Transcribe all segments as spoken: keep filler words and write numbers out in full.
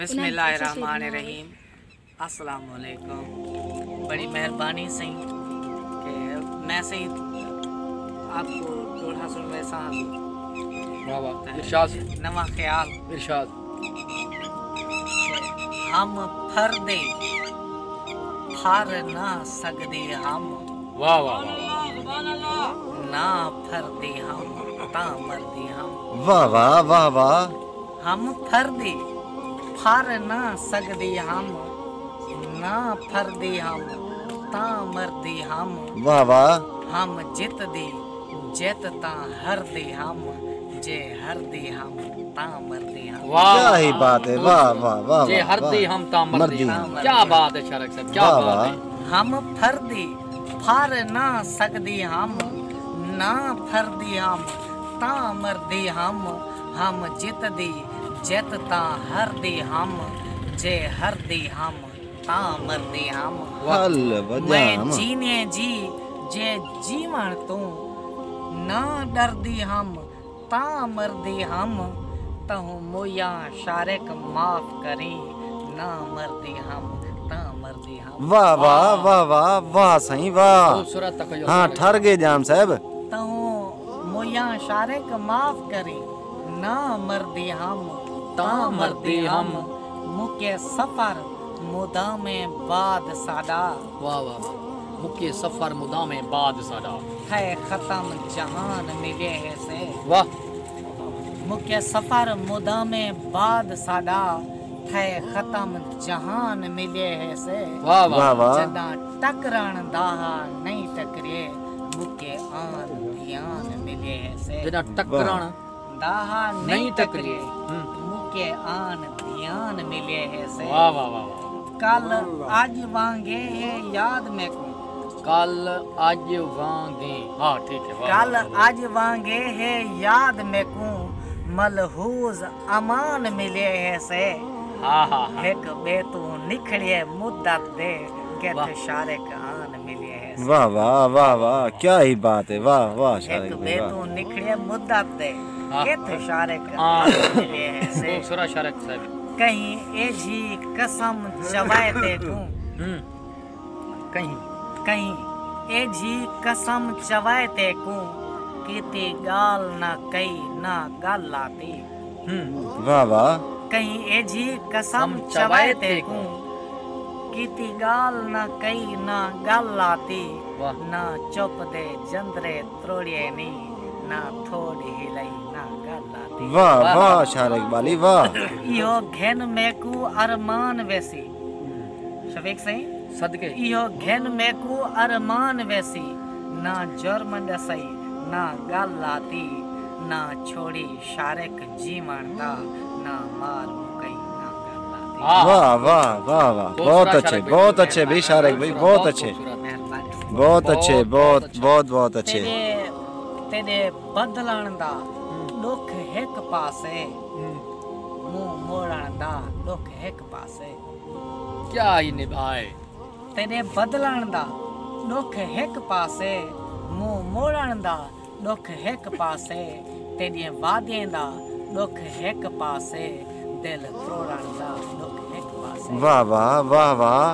بسم اللہ الرحمن الرحیم۔ السلام علیکم۔ بڑی مہربانی سئیں کہ میں سئیں آپ کو ݙوہڑا سݨویساں۔ واہ واہ، ارشاد۔ نواں خیال۔ ارشاد۔ ہم پھردے پھر نہ سڳدے ہم۔ واہ واہ واہ واہ۔ نہ پھردے ہم تاں مردے ہم۔ واہ واہ واہ واہ۔ ہم پھردے پھر نہ سڳدے ہم، نہ پھردے ہم تاں مردے ہم۔ واہ واہ۔ ہم جتدے جت تاں ہردے ہم، جے ہردے ہم تاں مردے ہم۔ واہ کیا واہ۔ ہی بات ہے، واہ واہ واہ جے واہ، ہردے واہ۔ ہم تاں مردے مردے ہم۔ ہم۔ کیا بات ہے شارق صاحب، کیا واہ بات واہ۔ ہے۔ ہم پھردے پھر نہ سڳدے ہم، نہ پھردے ہم تاں مردے ہم۔ ہم جتدے جت تاں ہردے ہم، جے ہردے ہم تاں مردے ہم۔ واہ۔ حل میں وجام۔ جینے جی جے جیوݨ توں نہ ݙردے ہم تاں مردے ہم۔ تہوں مویاں شارق معاف کریں، نہ مردے ہم تاں مردے ہم۔ واہ واہ واہ واہ واہ سائیں واہ۔ خوبصورت تخیل ہاں سائیں۔ ٹھر ڳئے جام صاحب۔ تہوں مویاں شارق معاف کریں، نہ مردے ہم تاں مردے ہم۔ مکے سفر مدامیں بعد ساݙا۔ واہ واہ واہ۔ مکے سفر مدامیں بعد ساݙا۔ تھئے ختم جہان ملے ہیسے۔ واہ۔ مکے سفر مدامیں بعد ساݙا، تھئے ختم جہان ملے ہیسے۔ واہ واہ۔ واہ واہ۔ جݙاں ٹکرݨ دا ہا نئیں ٹکریے، مکے آن دھیان ملے ہیسے۔ جݙاں ٹکرݨ واہ۔ دا ہا نئیں نئیں ٹکریے، ٹکریے۔ ہوں۔ مکے آن دھیان ملے ہیسے۔ واہ واہ واہ واہ۔ کل اڄ وانگے ہے یاد میکوں۔ کل اڄ وانگے۔ ہاں، ٹھیک ہے، واہ، کل واہ، واہ۔ اڄ وانگے ہے یاد میکوں، ملحوظ امان ملے ہیسے۔ ہاں، ہاں، ہاں۔ ہک ٻئے توں نکھڑیے مدت دے، کتھ واہ۔ شارق آن ملے ہیسے۔ واہ، واہ، واہ، واہ، کیا ہی بات ہے، واہ، واہ، شارق ہک بھائی، ٻئے واہ۔ توں نکھڑیے مدت دے، ہاں۔ کتھ شارق آن ملے ہیسے۔ خوبصورت شارق صاحب۔ کہیں ایجھی قسم چوائے تیکوں۔ ہوں۔ کہیں۔ کہیں ایجھی قسم چوائے تیکوں، کیتی ڳالھ نہ کئی نہ ڳل آتی۔ ہوں۔ واہ واہ۔ کہیں ایجھی قسم قسم چوائے چوائے تیکوں، تیکوں۔ کیتی ڳالھ نہ کئی نہ ڳل آتی۔ واہ۔ نہ چپ دے جندرے تروڑیے نی، نہ تھوڑ ہلائی نہ ڳل آتی۔ واہ واہ۔ واہ شارق بالی واہ۔ ایہو گھن میکوں ارمان ویسی۔ شفیق سئیں۔ صدقے۔ ایہو گھن میکوں ارمان ویسی، نہ جرم ݙسئی، نہ ڳل آتی، نہ چھوڑی شارق جیوݨ دا، نہ مار مکئی، نہ ڳل آتی۔ واہ۔ واہ، واہ، واہ، واہ۔ بہت خوبصورت اچھے، شارق بھائی، بہت اچھے بھائی، شارق بھائی، بہت بہت اچھے۔ خوبصورت۔ مہربانی۔ بہت اچھے، بہت بہت، اچھے۔ بہت، بہت اچھے۔ تیݙے، تیݙے بدلݨ دا ہوں۔ ݙکھ ہک پاسے، ہوں۔ منہ موڑݨ دا ݙکھ ہک پاسے۔ کیا ہی نبھائے۔ تیݙے بدلݨ دا ݙکھ ہک پاسے، منہ موڑݨ دا ݙکھ ہک پاسے، تیݙیں وعدیں دا ݙکھ ہک پاسے، دل تروڑݨ دا ݙکھ ہک پاسے۔ واہ واہ، واہ واہ۔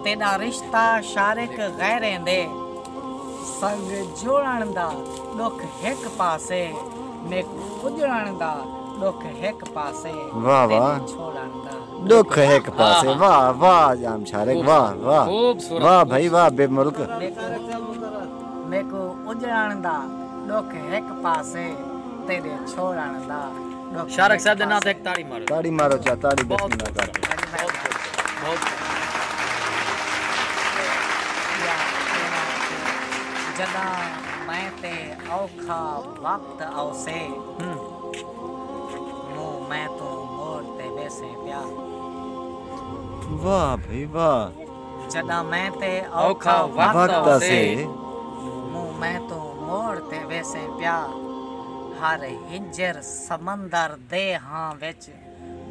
تیݙا رشتہ شارق غیریں دے، سنگ جوڑݨ دا ݙکھ ہک پاسے، میکوں اڄڑݨ دا ݙکھ ہک پاسے، واہ واہ۔ تیݙے چھوڑݨ دا ݙکھ ہک پاسے۔ ہاں۔ واہ، واہ، جام شارق، واہ، واہ۔ خوبصورت۔ واہ بھائی، واہ، بے ملک۔ میکوں، میکوں اڄڑݨ دا ݙکھ ہک پاسے، تیݙے چھوڑݨ دا ݙکھ شارق ہک صاحب دے ناں تے پاسے۔ ہک تاڑی مارو۔ تاڑی مارو چا، تاڑی بہت بسم اللہ کر۔ خوبصورت، بہت خوبصورت۔ جݙاں میں تے اوکھا وقت آوسے۔ ہوں۔ منہ میں توں موڑ تے ویسیں پیا۔ واہ بھئی واہ۔ جݙاں میں تے اوکھا اوکھا وقت وقت آوسے۔ آسے۔ منہ میں توں موڑ تے ویسیں پیا۔ ہر ہنجر سمندر دے ہاں وچ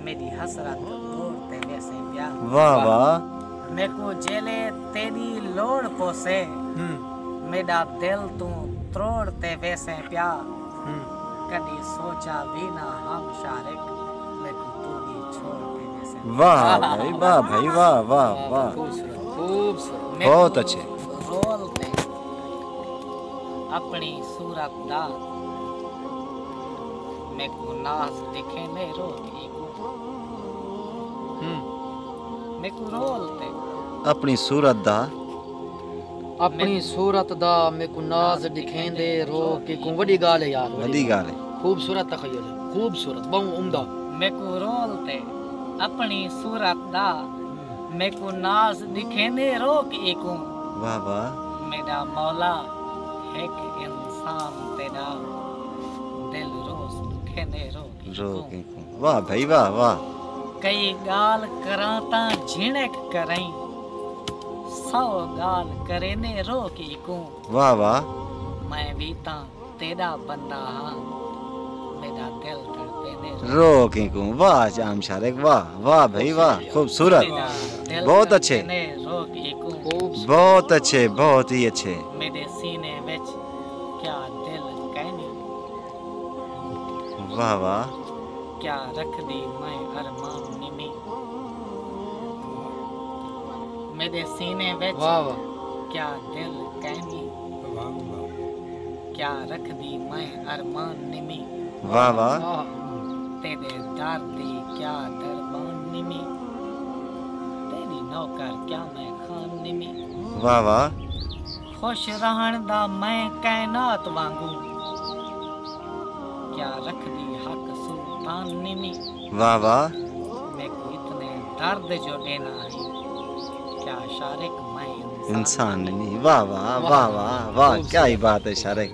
میݙی حسرت توڑ تے ویسیں پیا۔ واہ واہ۔ میکوں جیلے تیݙی لوڑ پوسے، ہوں۔ میݙا دل توں تروڑ تے ویسیں پیا۔ ہوں۔ کݙی سوچا وی نہ ہم شارق، میکوں توں وی چھوڑ تے ویسیں واہ بھائی، واہ بھائی، واہ، واہ، واہ۔ خوبصورت، خوبصورت۔ بہت اچھے۔ رول تے اپݨی صورت دا میکوں ناز ݙکھیندے رو کے کوں۔ ہوں۔ میکوں رول تے اپݨی صورت دا اپݨی صورت دا میکوں ناز ݙکھیندے رو کے کوں۔ وݙی ڳالھ ہے یار، وݙی وݙی ڳالھ۔ ڳالھ ہے۔ خوبصورت تخیل ہے، خوبصورت، ٻہوں عمدہ۔ میکوں رول تے اپݨی صورت دا میکوں ناز ݙکھیندے رو کے کوں۔ واہ واہ۔ میݙا مولا ہک انسان تیݙا دل روز ݙکھیندے رو کے رو کوں۔ کے کوں۔ واہ بھائی واہ، واہ۔ کئی ڳالھ کراں تاں جھݨک کرئیں، سو ڳالھ کریندے رو کے کوں۔ واہ واہ۔ میں وی تاں تیݙا بندہ ہاں، میݙا دل تڑپیندے رو۔ رو کے کوں۔ واہ جام شارق، واہ، واہ بھائی واہ، خوبصورت۔ میݙا دل بہت اچھے۔ تڑپیندے رو کے کوں۔ بہت اچھے، بہت ہی اچھے۔ میݙے سینے وچ کیا دل کائنی۔ واہ واہ۔ کیا رکھدی میں ارمان نمی۔ میݙے سینے وچ واہ واہ۔ کیا دل کائنی۔ کیا رکھدی میں ارمان نمی۔ واہ واہ۔ واہ۔ تیݙے در دی کیا دربان نمی۔ تیݙی نوکر کیا میں خان نمی۔ واہ واہ۔ خوش رہݨ دا میں کائنات وانگوں، کیا رکھدی حق سلطان نمی۔ واہ واہ۔ میکوں اتنے درد جو ݙینا ہئی، کیا شارق میں انسان انسان نمی۔ نمی۔ واہ واہ، واہ واہ، واہ، کیا ہی بات ہے شارق۔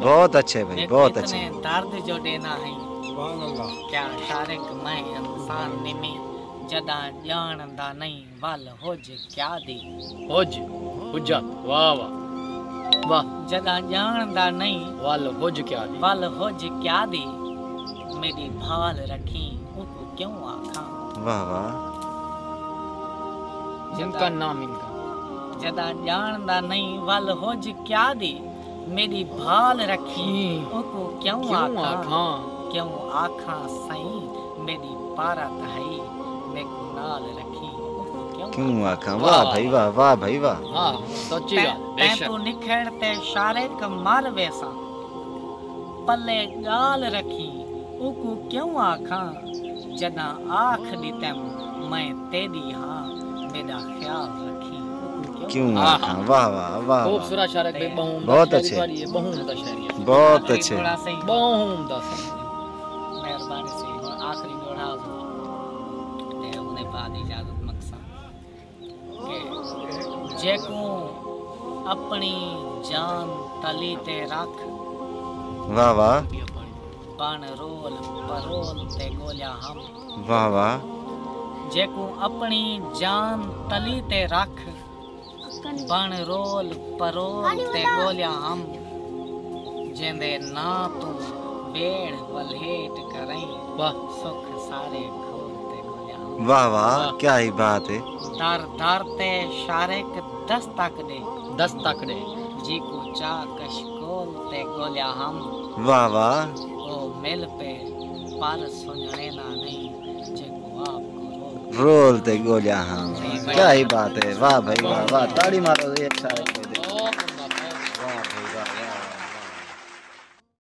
بہت اچھے بھائی، میکوں بہت اچھے۔ اتنے درد جو ݙینا ہئی، سبحان اللہ۔ کیا شارق میں انسان نمی۔ جݙاں ڄاݨدا نئیں ول ہج کیا دی۔ ہج، حجت، واہ واہ۔ واہ۔ جݙاں ڄاݨدا نئیں ول ہج کیا دی۔ ول ہج کیا دی۔ میݙی بھال رکھیں، اوکوں کیوں آکھاں۔ واہ واہ۔ جݙاں ممکن ناممکن۔ جݙاں ڄاݨدا نئیں ول ہج کیا دی۔ میݙی بھال رکھیں، ہوں۔ اوکوں کیوں کیوں آکھاں؟ آکھاں؟ کیوں آکھاں سئیں، میݙی پارت ہئی، میکوں نال رکھیں، اوکوں کیوں کیوں آکھاں؟ آکھاں؟ واہ واہ۔ بھائی واہ، واہ بھائی واہ۔ ہاں، سچی تیں، ڳالھ ہے، بے تیں شک۔ توں نکھڑ تے شارق مر ویساں، پلے ڳالھ رکھیں، اوکوں کیوں آکھاں؟ جݙاں آکھ ݙتم میں تیݙی ہاں، میݙا خیال رکھیں، اوکوں کیوں کیوں آکھاں؟ آہا۔ واہ واہ، واہ واہ۔ خوبصورت شارق بھائی، ٻہوں عمدہ بہت شاعری اچھے۔ تہاݙی ہے، ٻہوں عمدہ شاعری ہے۔ بہت آخری اچھے۔ ݙوہڑا سئیں۔ ٻہوں عمدہ سئیں۔ مہربانی سئیں، ہݨ آخری ݙوہڑا۔ تے اوندے بعد اجازت منگساں۔ کہ جیکوں اپݨی جان تلی تے رکھ۔ واہ واہ۔ بݨ رول پرول تے ڳولیا ہم۔ واہ واہ۔ جیکوں اپݨی جان تلی تے رکھ، بݨ رول پرول تے ڳولیا ہم، جیندے ناں توں ٻیڑ ولھیٹ کرئیں، واہ۔ سکھ سارے کھول تے ڳولیا ہم۔ واہ واہ، واہ۔ کیا ہی بات ہے۔ در در تے شارق دستک ݙے۔ دستک ݙے۔ جیکوں چا کشکول تے ڳولیا ہم۔ واہ واہ۔ او مل پئے پر سنڄݨیندا نئیں، جیکوں آپ کوں رول رول تے ڳولیا ہم۔ کیا ہی بات ہے، واہ بھائی واہ، واہ، تاڑی مارو، اے اچھا ہے۔ واہ بھائی واہ، واہ۔